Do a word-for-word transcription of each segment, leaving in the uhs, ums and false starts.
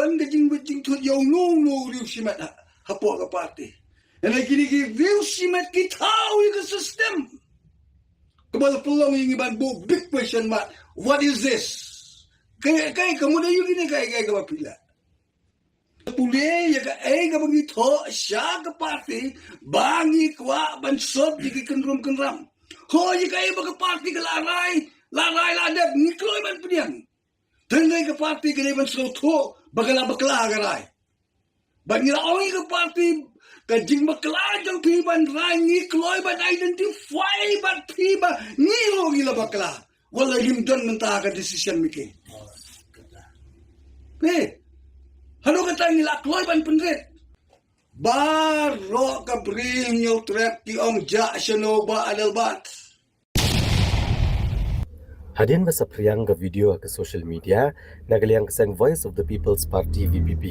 Ka jingwit jingthut ïa uno uno u riew shimet ha, hapoh ka party. Hynrei kine ki riew shimet ki thaw ïa ka system. Kaba la pynlong ïa ngi ban buh big question mark. What is this? Kaei, kaei, ka mut aïu kine, kaei, kaei kaba phi la pule ïa kaei kaba ngi thoh sha ka party, ba ngi kwah ban sot ïa ki kynrum kynram. Hooid, ïa kaei ba ka party ka la rai, la rai la dep, ngi kloi ban pdiang. Tang ïa ka party ka dei ban sngewthuh ba ka la bakla ka rai. Ba ngi la ong ïa ka party, ka jingbakla jong phi ban rai, ngi kloi ban identify bad phi ba ngi ruh ngi la bakla. Wat la ngim don mynta ha ka decision making. Phi, haduh katta ngi la kloi ban pynrit. Baroh ka briew Hynñiewtrep ki ong, jah shano Bah Adelbert. Hadien ba saphriang ka video ha ka social media na ka liang ka seng Voice of the People's Party, V P P,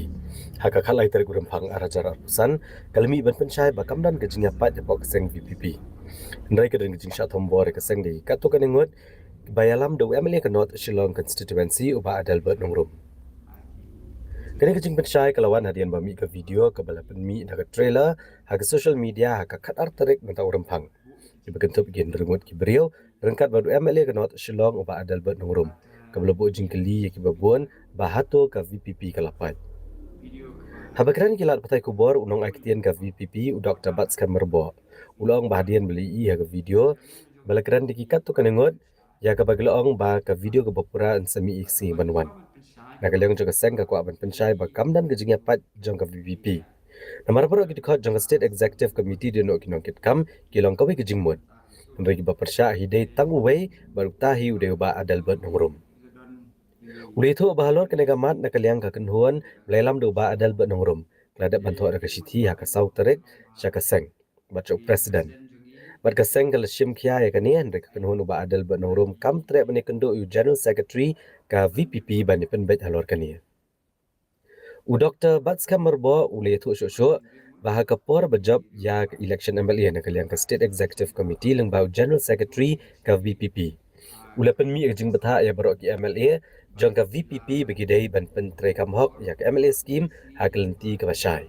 ha ka khatlai tarik u Rymphang arhajar arphew san, ka la mih ban pynshai ba kam don ka jingïapait hapoh ka seng V P P. Hynrei ka don ka jingshah thombor ïa ka seng da katto katne ngut, ba ïalam da u M L A ka North Shillong Constituency, u Bah Adelbert Nongrum. Kane ka jingpynshai ka la wan hadien ba mih ka video kaba la pynmih da ka trailer ha ka social media ha ka khatar tarik mynta u Rymphang, kiba kynthup ïa ki hynriew ngut ki briew, ryngkat bad u M L A ka North Shillong, u Bah Adelbert Nongrum, kaba la buh jingkylli ïa kiba bun ba hato ka V P P ka la pait. Haba kren ki lad pathai khubor, u nongai ktien ka V P P, u Doktor Batskhem Myrboh, u la ong ba hadien ba la ïohi ha ka video ba la kren da ki katto katne ngut, ïa kaba ki la ong ba ka video kaba pura yn sa mih ïa ka sngi ban wan. Na ka liang jong ka seng ka kwah ban pynshai ba kam don ka jingïapait jong ka V P P. Namar baroh ki dkhot jong ka State Executive Committee, dei noh ki nongkitkam, ki long kawei ka jingmut. Hynrei kiba pyrshah hi dei tang uwei, bad uta hi u dei u Bah Adelbert Nongrum. U la ïathuh ba halor kane ka mat, na ka liang ka kynhun ba la ïalam da u Bah Adelbert Nongrum ka la dep ban thoh da ka shithi ha ka saw tarik sha ka seng bad sha u president. Bad ka seng ka la shim khia ïa kane, hynrei ka kynhun u Bah Adelbert Nongrum kam treh ban ïakynduh ïa u General Secretary ka V P P ban ïapynbeit halor kane. U Doktor Batskhem Myrboh u la ïathuh shuh shuh ba ha ka por ba jop ïa ka election M L A na ka liang ka State Executive Committee lyngba u General Secretary ka V P P, u la pynmih ka jingbthah ïa baroh ki M L A jong ka V P P ba ki dei ban pyntreikam hok ïa ka M L A scheme ha ka lynti kaba shai.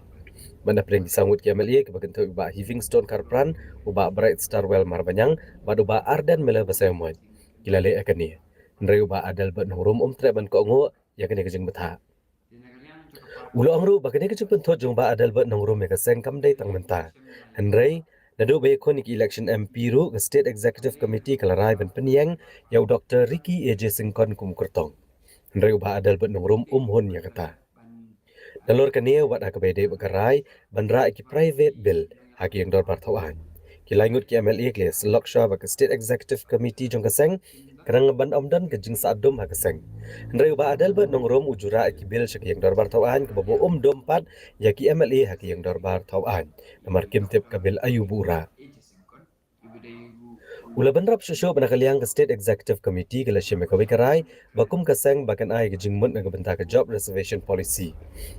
Bad na pdeng ki saw ngut ki M L A kiba kynthup ïa u Bah Heavingstone Kharpran, u Bah Brightstarwell Marbaniang bad u Bah Ardent Miller Basaiawmoit, ki la leh ïa kane. Hynrei u Bah Adelbert Nongrum um treh ban kohnguh ïa kane ka jingbthah. U la ong ruh ba kane ka jingpynthut jong u Bah Adelbert Nongrum ïa ka seng kam dei tang mynta, hynrei naduh ba ïakhun ïa ka election M P ruh, ka State Executive Committee ka la rai ban pynïeng ïa u Doktor Ricky A J Syngkon kum u kyrtong. Hynrei u Bah Adelbert Nongrum um hun ïa kata. Nalor kane, wat ha kaba ïadei bad ka rai ban rah ïa ki private bill ha ka ïing dorbar thawaiñ, ki lai ngut ki M L A ki la ïasyllok shuwa bad ka State Executive Committee jong ka seng, khnang ban ym don ka jingsah dum ha ka seng. Hynrei u Bah Adelbert Nongrum u ju rah ïa ki bill sha ka ïing dorbar thawaiñ, kaba bun um dum pat ïa ki M L A ha ka ïing dorbar thawaiñ, namar kim tip ka bill aïu ba u rah. U la bynrap shuh shuh ba na ka liang ka State Executive Committee ka la shim ïa kawei ka rai ba kum ka seng ba kan ai ka jingmut na ka bynta ka Job Reservation Policy,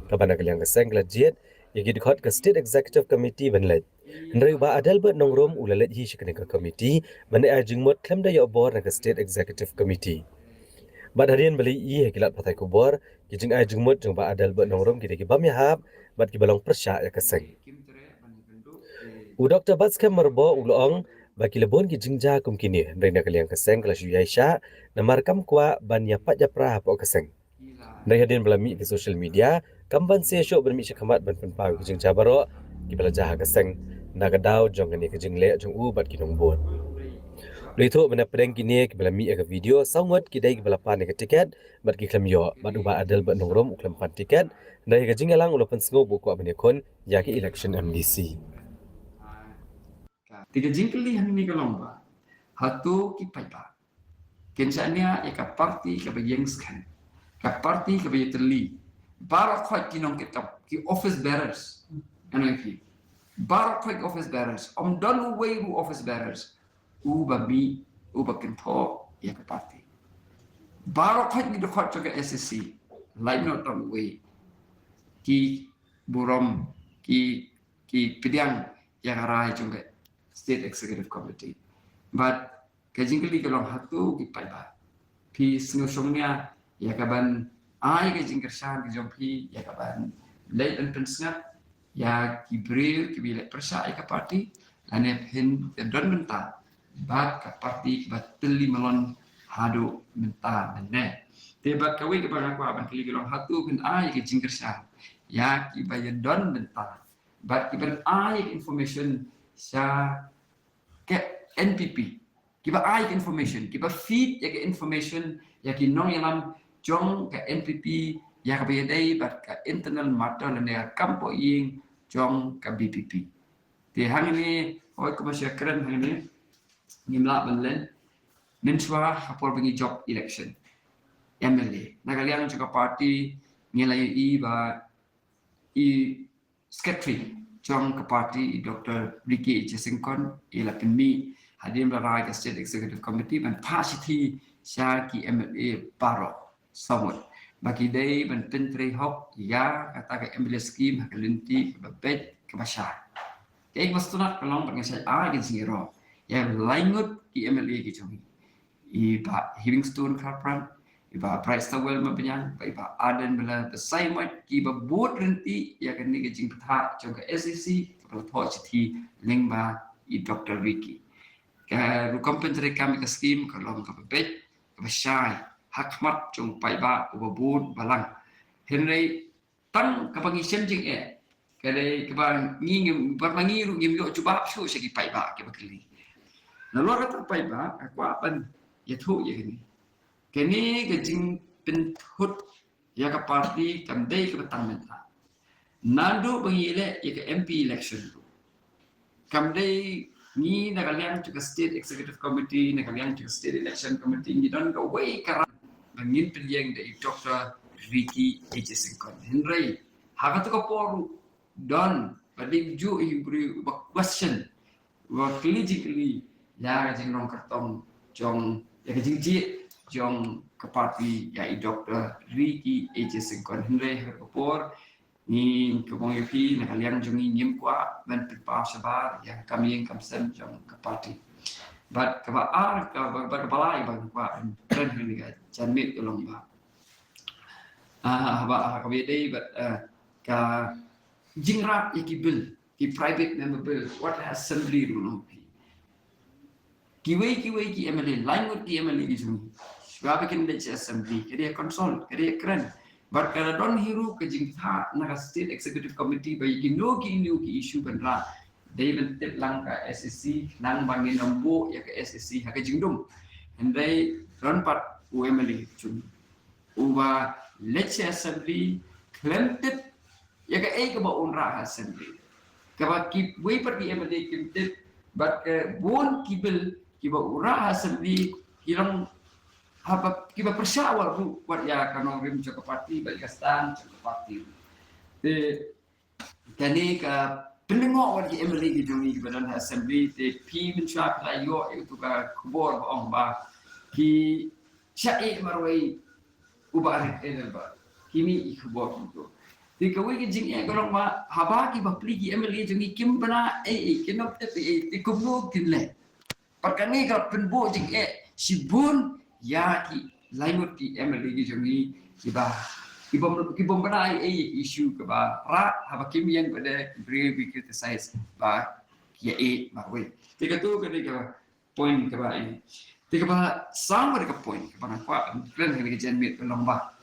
kaba na ka liang ka seng ka la jied ïa ki dkhot ka State Executive Committee ban leit. Hynrei u Bah Adelbert Nongrum u la leit hi sha kane ka committee ban ai jingmut khlem da ïoh bor na ka State Executive Committee. Bad hadien ba la ïohi ha ki lad pathai khubor, ki jingai jingmut jong u Bah Adelbert Nongrum ki dei ki bym ïahap bad kiba long pyrshah ïa ka seng. U Doktor Batskhem Myrboh u la ong ba ki la bun ki jingjia kum kine, hynrei na ka liang ka seng ka la shu ïaishah namar kam kwah ban ïapait ïapra hapoh ka seng. Hynrei hadien ba la mih ha ka social media, kam banse shuh ban mih sha khmat ban pynpaw ïa ki jingjia baroh kiba la jia ha ka seng na ka daw jong kane ka jingleh jong u bad ki nongbud. U la ïathuh ba na pdeng kine kiba la mih ha ka video, saw ngut ki dei kiba la pan ïa ka tiket bad ki khlem ïoh, bad u Bah Adelbert Nongrum u khlem pan tiket, hynrei ha ka jingïalang u la pynsngew ba u kwah ban ïakhun ïa ka election M D C. Te ka jingkylli hangne ka long ba hato ki paidbah kin shaniah ïa ka party kaba ïeng skhem, ka party kaba ïatylli, baroh khoit ki nongkitkam, ki office bearers, ano ki, baroh khoit ki office bearers, ym don uwei u office bearers uba mih, uba kynthoh ïa ka party. Baroh khoit ki dkhot jong ka S E C, lait noh tang uwei, ki burom, ki, ki pdiang ïa ka rai jong ka State Executive Committee. Bad ka jingkylli ka long hato ki paidbah phi sngewshongnia ïa kaban ai ka jingkyrshan ka jong phi ïa ka ban leit ban pynsngew ïa ki briew kiba leh pyrshah ïa ka party, lane phin ïadon bynta bad ka party kaba tylli malon haduh mynta mynne. Te bad kawei kaba nga kwah ban kylli ka long, hato phin ai ka jingkyrshan ïa kiba ïadon bynta bad kiban ai information sha ka N P P, kiba ai ka information, kiba feed ïa ka information ïa ki nongïalam jong ka N P P ïa kaba ïadei bad ka internal matter lane ka kam poh ïing jong ka V P P. Te hangne, hooid, kumba shu kren hangne, ngim lah ban len mynshuwa ha por ba ngi jop election M L A. Na ka liang jong ka party ngi la ïohi ba i secretary jong ka party, i Doctor Ricky H J Syngkon, i la pynmih hadien ba la rai ka State Executive Committee ban phah shithi sha ki M L A baroh sawmut ba ki dei ban pyntrei hok ïa kata ka M L A scheme ha ka lynti kaba beit kaba shai. Kaei kaba sngewtynnat ka long ba nga shait ai ka jingïaroh ïa laingut ki M L A ki jong ngi, i Bah Heavingstone Kharpran, i Bah Brightstarwell Mabaniang, bad i Bah Ardent Miller, bad sa ïa ki kiba bud ryntih ïa kane ka jingpynbeit jong ka S E C kaba la thoh shithi lyngba i Doctor Ricky. Ka rukom pyntreikam ïa ka scheme ka long kaba beit kaba shai ha khmat jong u paidbah uba bun balang. Hynrei tang kaba ngi shem jingeh ka dei kaba ngi ngim, bad ma ngi ruh ngim ïoh jubab shuh sha ki paidbah kiba kylli. Nalor kata u paidbah, nga kwah ban ïathuh ïa kane. Kane ka jingpynthut ïa ka party kam dei kaba tang mynta. Naduh ba ngi leh ïa ka M P election ruh, kam dei ngi na ka liang jong ka State Executive Committee, na ka liang jong ka State Election Committee, ngi don kawei ka rai ba ngin pynïeng da i Doctor Ricky H J Syngkon. Hynrei ha katu ka por ruh don ba dei juh i briew ba question, ba kylli jingkylli ïa ka jinglong kyrtong jong, ïa ka jingjia jong ka party ïa i Doctor Ricky H J Syngkon. Hynrei ha katu ka por ngi, kumba nga ong ïa phi, na ka liang jong ngi ngim kwah ban pynpaw shabar ïa ka kam ïing kam sem jong ka party. Bad kaba ar, kaba, bad kaba lai ba nga kwah ban kren ha kane ka janmiet ka long ba, ah, haba, haba ïadei bad, ah, ka jingrat ïa ki bill, ki private member bill, wat ha assembly ruh, long phi. Kiwei kiwei ki M L A, laingut ki M L A ki jong ngi, shuwa ba kin leit sha assembly, ka dei consult, ka dei kren. Bad ka la don hi ruh ka jingthoh na ka State Executive Committee ba ïa kino kino ki issue ban rah, dei ban tip lang ka S E C, nang ba ngin ym buh ïa ka S E C ha ka jingdum. Hynrei don pat u M L A jong ngi uba leit sha assembly khlem tip ïa kaei kaba un rah ha assembly. Kaba kiwei pat ki M L A kim tip, bad ka bun ki bill kiba u rah ha assembly ki long haba, kiba pyrshah wat ruh wat ïa ka nongrim jong ka party bad ïa ka stand jong ka party. Te kane ka pynlyngngoh wat ki M L A ki jong ngi kiba don ha assembly, te phi mynshuwa phi la ïoh ïa utu ka khubor ba ong ba ki shah ïeh marwei u Bah Rit Engelbert. Ki mih ki khubor kumto. Te kawei ka jingeh ka long ba haba ki bapli ki M L A jong ngi kim bna ei ei, kim nang tip ei ei, te kumno kin leh. Bad kane ka pynbun jingeh shibun ïa ki laingut ki M L A ki jong ngi kiba, kiba, kiba bna ei ei issue kaba rah, haba kim ïeng pat de ki briew ki criticize ba ki ïa ïeh marwei. Te katu ka dei ka point kaba ïa. Te kaba saw ka dei ka point kaba nga kwah kren ha kane ka janmiet ka long ba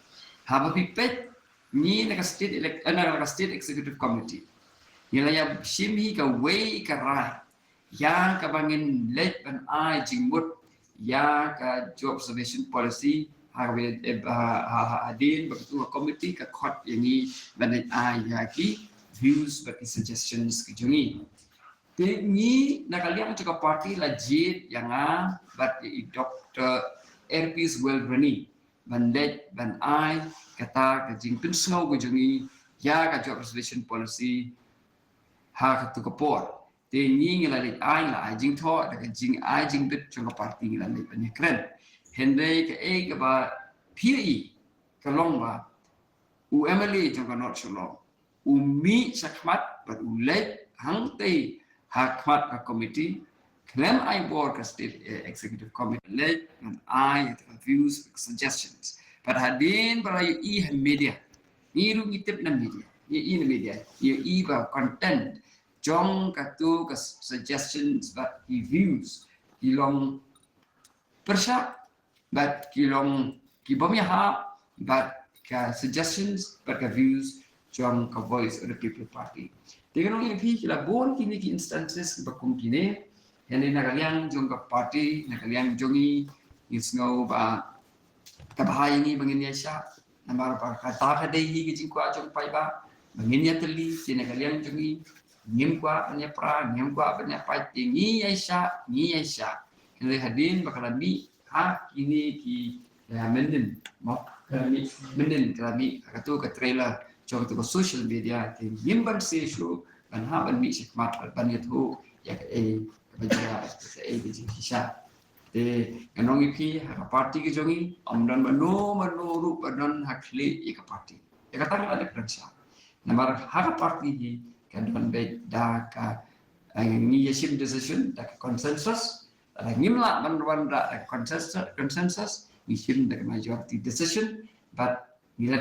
haba phi peit ngi na ka State Elec-, eh, na ka State Executive Committee, ngi la ïa shim hi kawei ka rai ïa kaba ngin leit ban ai jingmut ïa ka Job Reservation Policy, ha kaba, eh, ha, ha, ha, hadien ba katu ka committee ka khot ïa ngi ban leit ai ïa ki views bad ki suggestions ki jong ngi. Te ngi na ka liang jong ka party la jied ïa nga bad ïa i Doctor Erpis Welbrani ban leit ban ai kata ka jingpynsngew ka jong ngi ïa ka Job Reservation Policy ha katu ka por. Te ngi, ngi la leit ai, la ai jingthoh, da ka jingai jingbit jong ka party ngi la leit ban ïakren. Hynrei kaei kaba phi ïohi ka long ba u M L A jong ka North Shillong u mih shakhmat bad u leit hangtei ha khmat ka committee, khlem ai bor ka State, eh, Executive Committee, leit ban ai ka views, suggestions. Bad hadien ba la ïohi ha media, ngi ruh ngi tip na media, ngi ïohi na media, ngi ïohi ba content jong katu ka suggestions bad ki views ki long pyrshah bad ki long ki bym ïahap bad ka suggestions bad ka views jong ka Voice of the People Party. Te ka long ïa phi ki la bun kine ki instances ba kum kine. Hynrei na ka liang jong ka party, na ka liang jong ngi, ngi sngew ba ka bha ïa ngi ba ngin ïaishah. Namar ba kata ka dei hi ka jingkwah jong paidbah ba ngin ïatylli. Te na ka liang jong ngi, ngim kwah ban ïapra, ngim kwah ban ïapait, te ngi ïaishah, ngi ïaishah. Hynrei hadien ba ka la mih ha kine ki, eh, mynnin, mo, ka la mih mynnin, ka la mih ha katu ka trailer jong katu ka social media, te ngim banse shuh ban hap ban mih shakhmat ban ïathuh ïa kaei kaba jia, kaei ka jingshisha. Te ngan ong ïa phi, ha ka party ka jong ngi ym don mano mano ruh ba don ha khlieh ïa ka party. Ïa kata ka la dep kren sha. Namar ha ka party hi ka don beit da ka, eh, ngi ïashim decision da ka consensus. Lada ngim lah ban wanrah da ka consensus, consensus, ngi shim da ka majority decision. Bad ngi la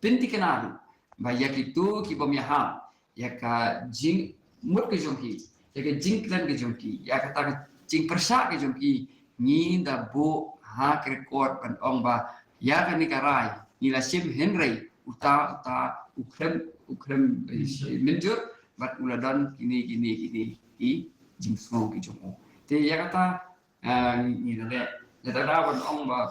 pynthikna ruh ba ïa kitu ki bym ïahap ïa ka jingmut ka jong ki, ïa ka jingkren ka jong ki, ïa kata ka jingpyrshah ka jong ki, ngi da buh ha ka record ban ong ba ïa kane ka rai ngi la shim, hynrei uta uta u khlem, u khlem, eh, mynjur bad u la don kine kine kine ki jingsngew ki jong u. Te ïa kata, ah, ngi, ngi la leh. Lada da ban ong ba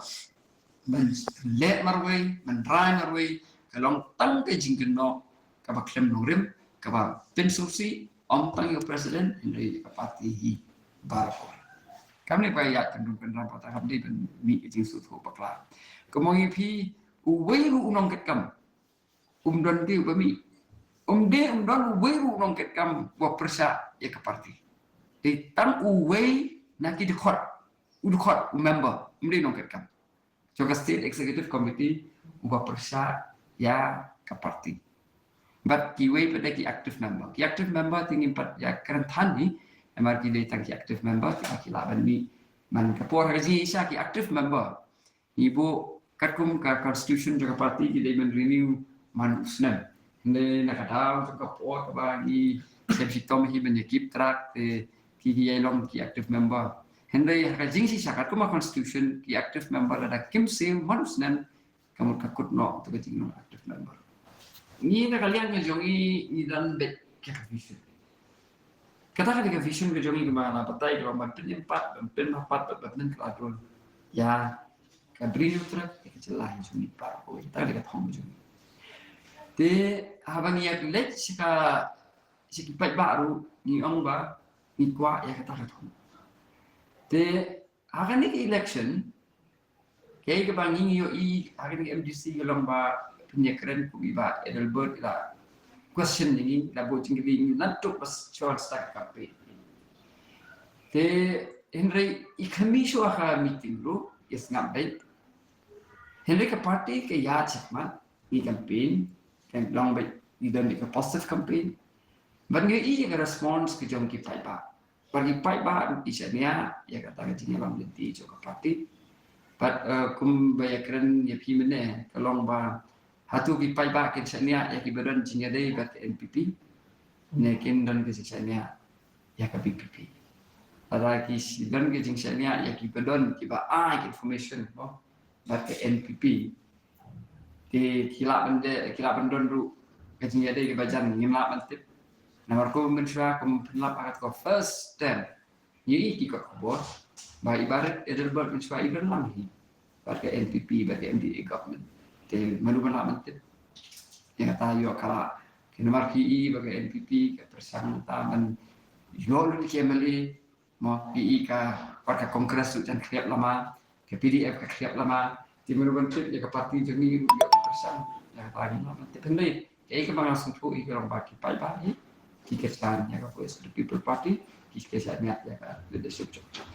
ban leh marwei, ban rai marwei, ka long tang ka jingkynnoh kaba khlem nongrim, kaba pynsngewsih, ym tang ïa u president, hynrei ïa ka party hi baroh. Kam dei ba ïa kyndon kynram, kata kam dei ban mih ka jingsngewthuh bakla. Kumno ngi phi, uwei ruh u nongkitkam um don te uba mih. Um dei um don uwei ruh u nongkitkam uba pyrshah ïa ka party. Dei tang uwei na ki dkhot, u dkhot, u member, um dei nongkitkam jong ka State Executive Committee uba pyrshah ïa ka party. Bad kiwei pat de ki active member. Ki active member te ngim pat ïakren than hi, namar ki dei tang ki active member, ki, ki lah ban mih man ka por. Ha ka jingshisha ki active member, ngi buh katkum ka constitution jong ka party ki dei ban renew man u snem. Hynrei na ka daw jong ka por kaba ngi shem shitom hi ban ïa keep track, te ki, ki ïa long ki active member. Hynrei ha ka jingshisha katkum ka constitution ki active member lada kim siew man u snem, ka mut ka kut noh ïa ka jinglong active member. Ngi na ka liang ka jong ngi, ngi don beit ka vision. Kata ka dei ka vision ka jong ngi, kaba nga la batai, kaba ban pynïap pat, ban pynmap pat, ban pynkylla dur ïa ka Bri Hynñiewtrep, ïa ka jylla hi jong ngi baroh. Kata ka dei ka thong ka jong ngi. Te haba ngi ïa leit sha ka, sha ki paidbah ruh ngi ong ba ngi kwah ïa kata ka thong. Te ha kane ka election, kaei kaba ngi ïohi ha kane ka M D C ka long ba pynïakren kum i Bah Adelbert i la question ïa ngi, i la buh jingkylli ïa ngi naduh ba shu start campaign. Te hynrei i khmih shuwa ka meeting ruh, i sngap beit. Hynrei ka party ka ïaid shakhmat, ngi campaign, ka long beit, ngi don beit ka positive campaign. Bad ngi ïohi ïa ka response ka jong ki paidbah. Bad ki paidbah ruh ki shaniah ïa kata ka jingïalam lynti jong ka party. Bad, eh, kumba ïakren ïa phi mynne, ka long ba hato ki paidbah kin shaniah ïa kiba don jingïadei bad ka N P P, ne kin don ka jingshaniah ïa ka V P P. Lada ki don ka jingshaniah ïa kiba don, kiba ai ka information, mo, bad ka N P P, te ki lah ban de, ki lah ban don ruh ka jingïadei kaba jan, ngim lah ban tip. Namar kumba mynshuwa, kumba pynlap ha ka first term, ngi ïohi ki kot khubor ba i Bah Adelbert mynshuwa i don lang hi bad ka N P P, bad ka M D A government. Te mano ba lah ban tip? Ïa kata ïoh ka lah. Namar ki ïohi ba ka N P P ka pyrshang ta ban ïoh lut ki M L A, mo, ki ïohi ka, bad ka Congress ruh jan khriat lama, ka P D F ka khriat lama. Te mano ban tip ïa ka party jong ngi ruh ïoh ka pyrshang. Ïa kata ngim lah ban tip. Hynrei kaei kaba nga sngewthuh hi ka long ba ki paidbah hi ki kyrshan ïa ka Voice of the People Party, ki kyrshan ïa ka leadership jong ka.